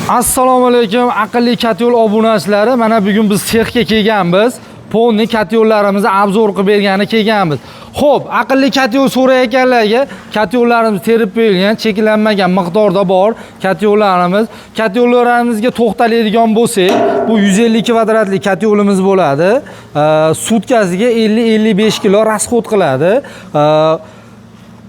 Assalomu alaykum, aqlli katyol obunachilari. Mana bugun biz sexga kelganmiz. Полный katyollarimizni обзор qilib bergani kelganmiz. Xo'p, aqlli katyol so'rayotganlarga katyollarimiz terib qo'yilgan, cheklanmagan miqdorda bor katyollarimiz. Katyollarimizga to'xtaladigan bo'lsak, bu 150 kvadratli katyolimiz bo'ladi. Sutkasiga 50-55 kilo расход qiladi.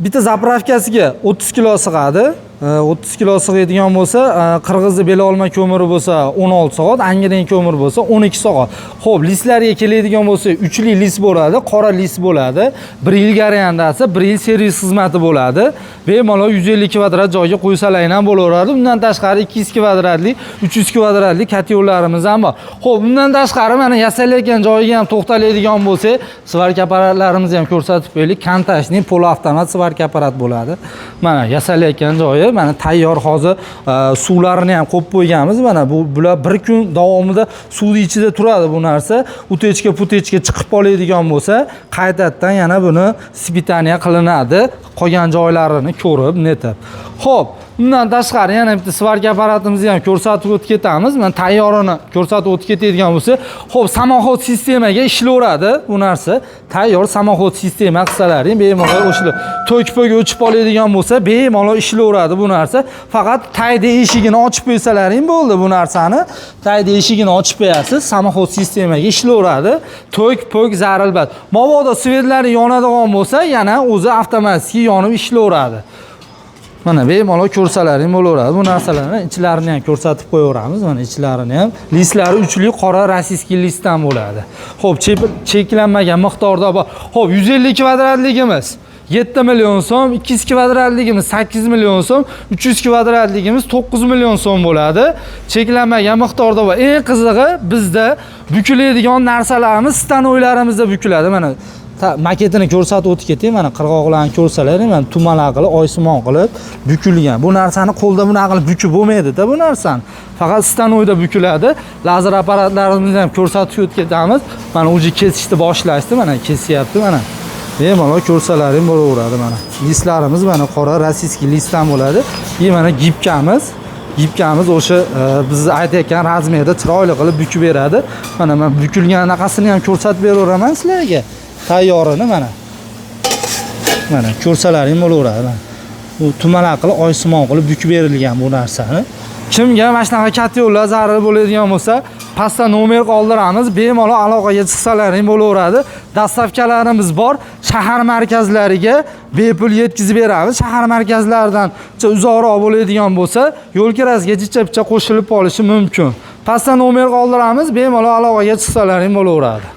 Bitta заправка siga 30 kilo sig'adi. 30 kilo sig'adigan bo'lsa, qirg'izni belolma ko'miri bo'lsa 16 soat, angren ko'mir bo'lsa 12 soat. Xo'p, listlarga keladigan bo'lsa, uchli list bo'ladi, qora list bo'ladi. 1 yil garantiyasi, 1 yil servis xizmati bo'ladi. Bemalol 150 kvadrat joyga qo'ysalar ham bo'laveradi. Undan tashqari 200 kvadratli, 300 kvadratli katyollarimiz ham bor. Xo'p, undan tashqari mana yasalayotgan joyiga ham to'xtaladigan bo'lsak, сварка apparatlarimizni ham ko'rsatib qo'yaylik. Контактный полуавтомат сварка apparat bo'ladi. Mana yasalayotgan joyi, mana tayyor hozir suvlarini ham qo'yib qo'yganmiz. Mana bular bir kun davomida suvni ichida turadi bu narsa. Утечка putechka chiqib qoladigan bo'lsa, qaytadan yana buni испытание qilinadi. Qolgan joylarini ko'rib, netib. Xo'p, undan tashqari yana bitta сварка apparatimizni ham ko'rsatib o'tib ketamiz. Mana tayyorini ko'rsatib o'tib ketadigan bo'lsa, xo'p, самоход sistemaga ishlayveradi bu narsa. Tayyor самоход sistema qilsalaring bemalol o'sha tok-pok o'chib qoladigan bo'lsa, bemalol ishlayveradi bu narsa. Faqat tayda eshigini ochib qo'ysalaring bo'ldi bu narsani. Tayda eshigini ochib qo'yasiz, самоход sistemaga ishlayveradi. Tok-pok zarilmas. Mabodo свет lari yonadigan bo'lsa, yana o'zi avtomatik yonib ishlayveradi. Mana bemalol ko'rsalaring bo'laveradi. Bu narsalarni ichlarini ham ko'rsatib qo'yaveramiz. Mana ichlarini ham. Listlari uchli qora российский listdan bo'ladi. Xo'p, cheklanmagan miqdorda bor. Xo'p, 150 kvadratligimiz 7 million so'm, 200 kvadratligimiz 8 million so'm, 300 kvadratligimiz 9 million so'm bo'ladi. Cheklanmagan miqdorda bor. Eng qizig'i, bizda bukiladigan narsalarimiz станок larimizda bukiladi. Mana maketini ko'rsatib o'tib ketay. Mana qirg'oqlarni ko'rsalaring, mana tumalaq qilib, oysimon qilib bukilgan. Bu narsani qo'lda bunaqa qilib bukib bo'lmaydi-da bu narsani. Faqat станок da bukiladi. Lazer apparatlarimizni ham ko'rsatib o'tib ketamiz. Mana уже kesishni boshlashdi, mana kesyapti mana. Bemalol ko'rsalaring bo'laveradi mana. Listlarimiz mana qora российский listdan bo'ladi. И mana гибка miz. Гибка miz o'sha biz aytayotgan размер da chiroyli qilib bukib beradi. Mana men bukilgan anaqasini ham ko'rsatib beraveraman sizlarga. Tayyorini mana. Mana ko'rsalaring bo'laveradi mana. Bu tumalaq qilib, oysimon qilib bukib berilgan bu narsani. Kimga mana shunaqa katta yo'llar zarur bo'ladigan bo'lsa, pastda nomer qoldiramiz. Bemalol aloqaga chiqsalaring bo'laveradi. Доставка larimiz bor. Shahar markazlariga bepul yetkazib beramiz. Shahar markazlaridan uzoqroq bo'ladigan bo'lsa, yo'l kirasiga jicha-picha qo'shilib qolishi mumkin. Pastda nomer qoldiramiz, bemalol aloqaga chiqsalaring bo'laveradi.